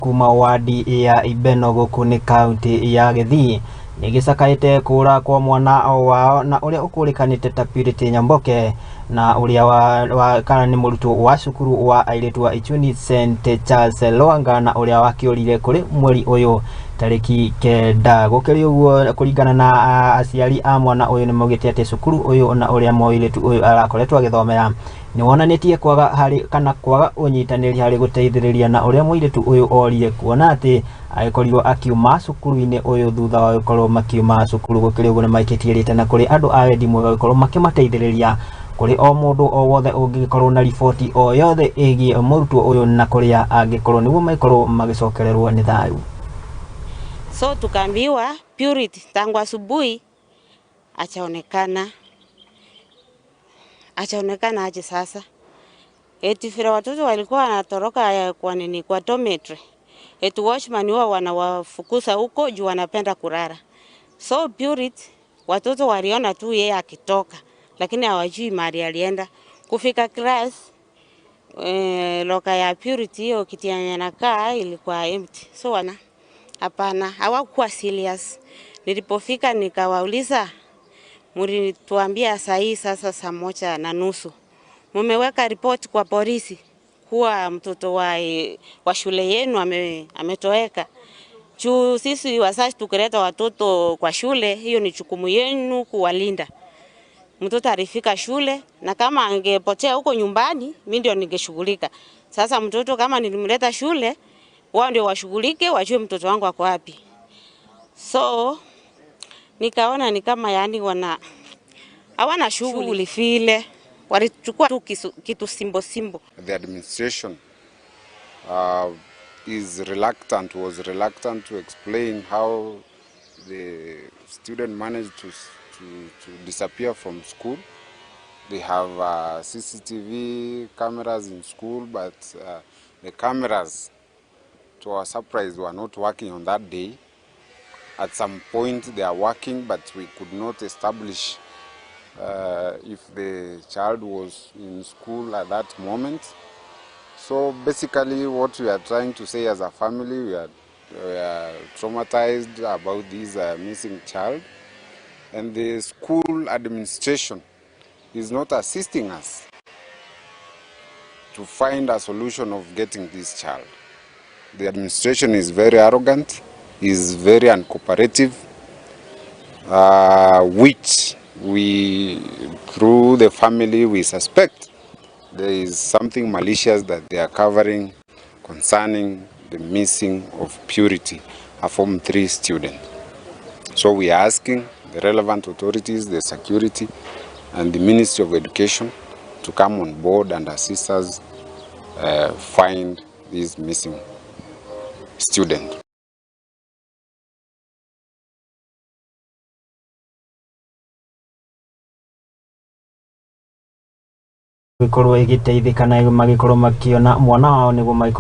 Kuma wadi ya Ibeno gũkũ nĩ kaunti ya Gĩthii nĩgĩcakaĩte kũra kwa mwana wao na ũrĩa ũkũrĩkanĩte ta Purity Nyamboke na ũrĩa wa kana nĩ mũrutwo wa cukuru wa airĩtu wa Ichuni St Charles Lwanga na ũrĩa wakĩũrire kũrĩ mweri ũyũ tarĩki 9. Gũkĩrĩ ũguo, kũringana na aciari a mwana ũyũ, nĩ maugĩte atĩ cukuru ũyũ na ũrĩa mũirĩtu ũyũ arakoretwo agĩthomera nĩ wonanĩtie kwaga harĩ kana kwaga ũnyitanĩri harĩ gũteithĩrĩria na ũrĩa mũirĩtu ũyũ orire, kuona atĩ agĩkorirwo akiuma cukuru-inĩ ũyũ thutha wa gũkorwo makiuma cukuru. Gũkĩrĩ ũguo, nĩ maikĩtie rĩtana kũrĩ andũ a wendi mwega gũkorwo makĩmateithĩrĩria kũrĩ o mũndũ o wothe ũngĩgĩkorwo na riboti o yothe ĩgiĩ mũrutwo ũyũ na kũrĩa angĩkorwo, nĩguo magĩkorwo magĩcokererwo nĩ thayũ. So tukaambiwa Purity tangu asubuhi achaonekana, achaonekana aje sasa. Eti vile watoto walikuwa wanatoroka kwa nini, kwa dormitory. Eti watchman huwa wanawafukuza huko juu wanapenda kulala. So Purity watoto waliona tu yeye akitoka, lakini hawajui mahali alienda. Kufika class, locker ya Purity, hiyo kiti yenye anakaa, ilikuwa empty. So wana hapana, hawakuwa serious. Nilipofika nikawauliza, mlituambia saa hii sasa saa 1:30 mumeweka ripoti kwa polisi kuwa mtoto wa shule yenu ametoweka. Juu sisi wazazi tukileta watoto kwa shule, hiyo ni jukumu yenu kuwalinda. Mtoto alifika shule na kama angepotea huko nyumbani, mimi ndio ningeshughulika. Sasa mtoto kama nilimleta shule, wao ndio washughulike, wajue mtoto wangu ako wapi. So nikaona ni kama yani wana hawana shughuli vile, walichukua tu kitu simple simple. The administration is reluctant, was reluctant to explain how the student managed to disappear from school. They have CCTV cameras in school, but the cameras, to our surprise, were not working on that day. At some point they are working, but we could not establish if the child was in school at that moment. So basically what we are trying to say as a family, we are traumatized about this missing child, and the school administration is not assisting us to find a solution of getting this child. The administration is very arrogant, is very uncooperative, which we, through the family, we suspect there is something malicious that they are covering concerning the missing of Purity, a Form 3 student. So we are asking the relevant authorities, the security, and the Ministry of Education to come on board and assist us find this missing student. Gĩkorwo ĩgĩteithĩka na magĩkorwo makĩona mwana wao nĩguo magĩkorwo.